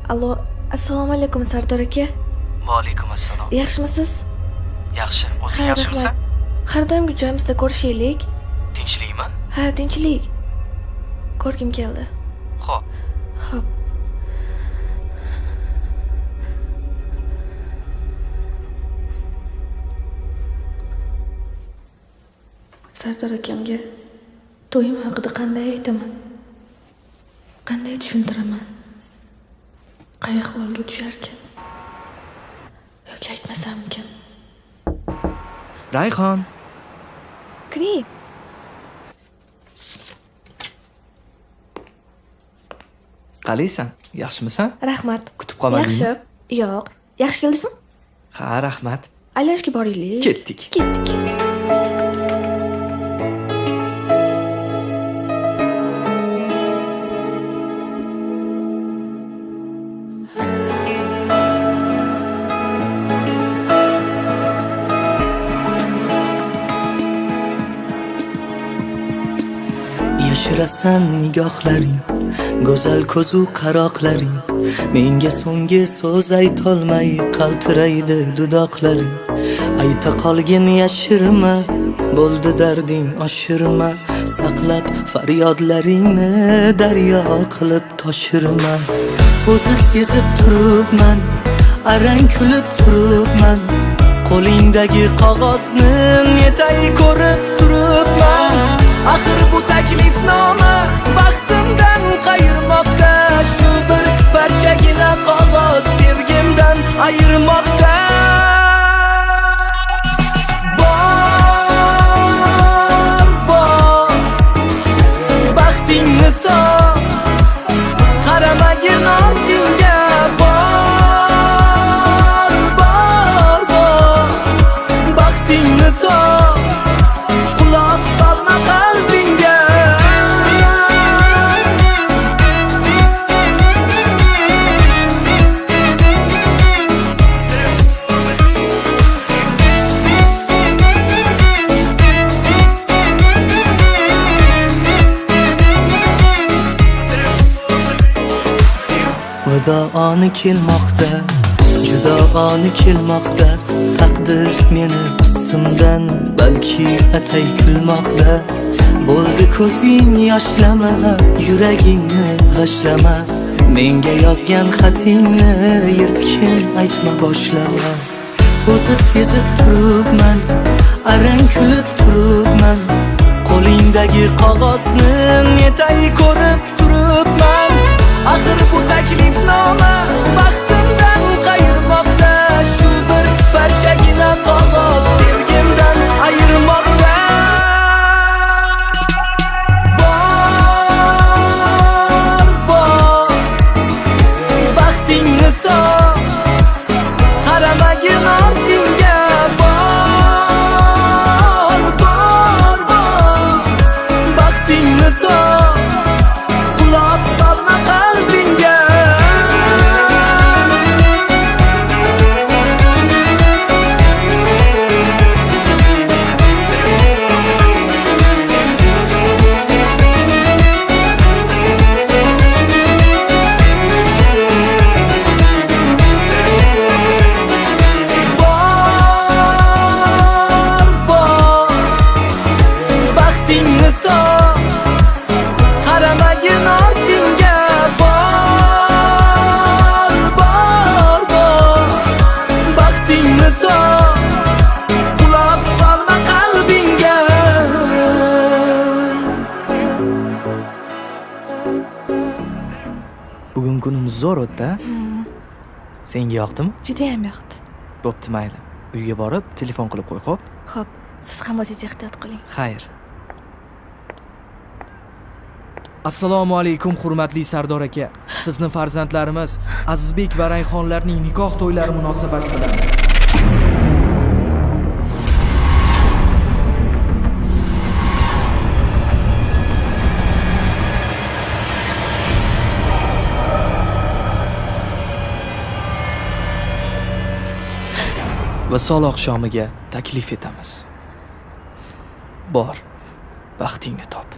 Allo, assalomu alaykum Sardor aka. Va alaykum assalom. Yaxshimisiz? Yaxshi, o'zing Ha, yaxshimisan? rahmat. Har doimgi joyimizda ko'rishaylik. Tinchlikmi? Ha, tinchlik. Ko'rgim keldi. Xo'p. Xo'p. Sardor akamga to'yim haqida qanday aytaman? Qanday tushuntiraman? Qay ahvolga tusharkan? Yoki aytmasammikan? Rayhon. Kiring. Qalaysan? Yaxshimisan? Rahmat. Kutib qolmadingmi? Yaxshi. Yo'q. Yaxshi keldingizmi? Ha, rahmat. Aylanishga boraylik. Ketdik. Ketdik. Yashirasan nigohlaring, go'zal ko'zu qaroqlaring. Menga so'nggi so'z aytolmay qaltiraydi dudoqlaring. Ayta qolgin yashirma, bo'ldi darding oshirma. Saqlab faryodlaringni daryo qilib toshirma. O'zi sezib turibman, arang kulib turibman. Qo'lingdagi qog'ozni netay ko'rib turibman. Axir bu taklifnoma baxtimdan qayirmoqda. Shu bir parchagina qog'oz sevgimdan ayirmoqda. Bor, bor, baxtingni top, qaramagin ortingga. Bor, bor, bor, baxtingni top, quloq solma qalbingga. Vido oni kelmoqda, judo oni kelmoqda. Taqdir meni ustimdan balki atay kulmoqda. Bo'ldi ko'zing yoshlama, yuragingni g'ashlama. Menga yozgan xatingni yirtgin aytma boshlama. O'zi sezib turibman, arang kulib turibman. Qo'lingdagi qog'ozni netay ko'rib turibman. Axir bu taklifnoma baxtimdan qayirmoqda. Shu bir parchagina qog'oz sevgimdan ayirmoqda. Bor, bor, baxtingni top, qaramagin ortingga. Bor, bor, bor, baxtingni top, quloq solma qalbingga. Bor, bor, baxtingni top, qaramagin ortingga. Bor, bor, bor, baxtingni top, quloq solma qalbingga. Bugun kunimiz zo'r o'tdi, a? Senga yoqdimi? Judayam yoqdi. Bo'pti, mayli. Uyga borib telefon qilib qo'y, xo'p? Xo'p, siz ham o'zingiz ehtiyot qiling. Xayr. Assalomu alaykum hurmatli Sardor aka. Sizni farzandlarimiz Azizbek va Rayhonlarning nikoh to'ylari munosabati bilan Visol oqshomiga taklif etamiz. Bor, baxtingni top.